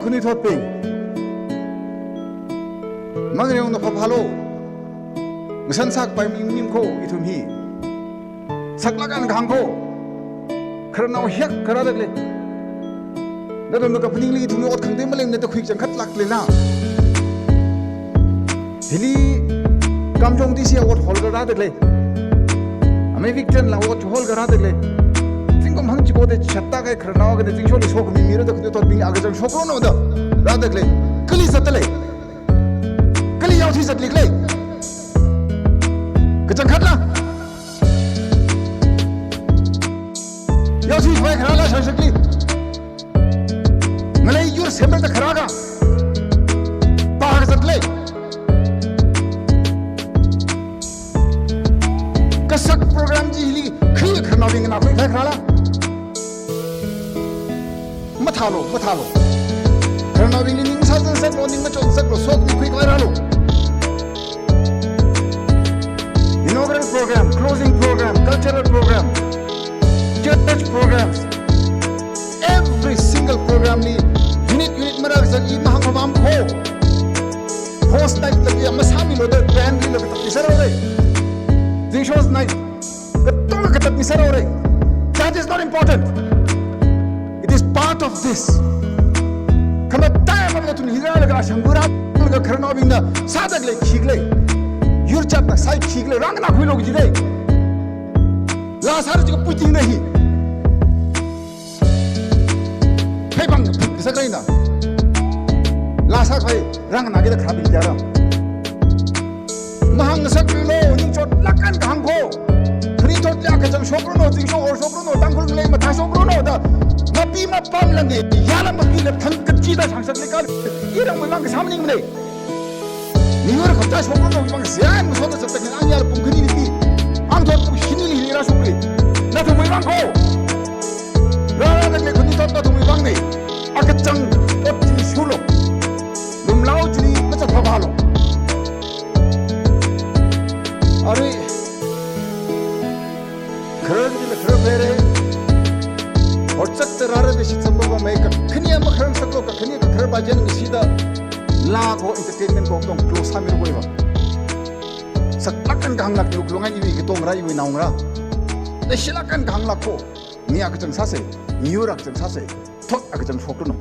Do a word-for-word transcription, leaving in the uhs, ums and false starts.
khanuithotbing. Mangreo na phaphalo. Ngasan sākapai maning maning kho ithum hi. Saklāk eina kahāng kho. Khararnao hiyākha rādalei. Nathumna kaphaningli ithumwui ot khangatei maleimana da khuikachangkhat lāklei na. Hili Kamjong D C ot hall kha rādalei. Amei Victor la ot hall kha rādalei. Zingkum hangchiko da chishat tākahai khararnao akhana zingsholi sokhami mira da khanuithotbingli akachang shokrono da rādalei. Kali zatdalei. Kali yaothui zatlikhalei. Kachangkhatla. Yaothui khavai kharāla shāshakli. Ngalei yur semda kharā kha. Pā kazat lei. Kasak program chili khi khararnaobing nganākhui khavai kharāla. Mathālo, mathālo. Khararnaobingli ning sāzan sālo, ning machon sālo, sokmi khui khavai rālo. Inaugural program, closing program, cultural program, church programs, every single program li unit, unit marākazang i mahāngmamam kho. Host night la i masāmilo da band li la katatmi sāra re. Zingsho night. Katonga katatmi sāra re. That is not important. It is part of this. Khamataiya mala tun hira laga shangura laga khararnaobingna sādalei khikhalei. Yur chatna sāi khikhalei. Rānganākhuilo kajilei. Laa sāra chi kapui ting na hi. Pheipang phut kasak raina. Laa sākhavai rānganāki da kharābing tiara. Mahāng ngasakrilo, ningchotlāk eina kahāng kho. Khanuithotli akachang shokrono, zingsho hor shokrono, Tangkhul ngalei mathā shokrono da. Mapi mapam langei, yāla mapi lep thang kachida shāngsaklei kala. Irangwui vang kasā maningmanei. Miyur khotā shokrono vang siyan masot da zatda khin ang yāla pung khanili pi. Ang thot pung shinili hili rāshokli. Nathumwui vang kho. Rārāda khalei khanuithot nathumwui vangnei. Akachang ot chili shurlo. Lumlao chili macha phaphalo. Arui kharar chili kharar phere. Horzakta rāra da shitsanglo va mai kakhane makharar saklo, kakhane kakharar ba jen ngasida. Laa kho entertainment kho tong close sāmira koi va. Saklāk eina kahānglāk yuk lungai iwui katong ra iwui naongarā. Leishilāk eina kahānglāk kho. Mi akachang sāsei, miyur akachang sāsei. Thot akachang shokrono.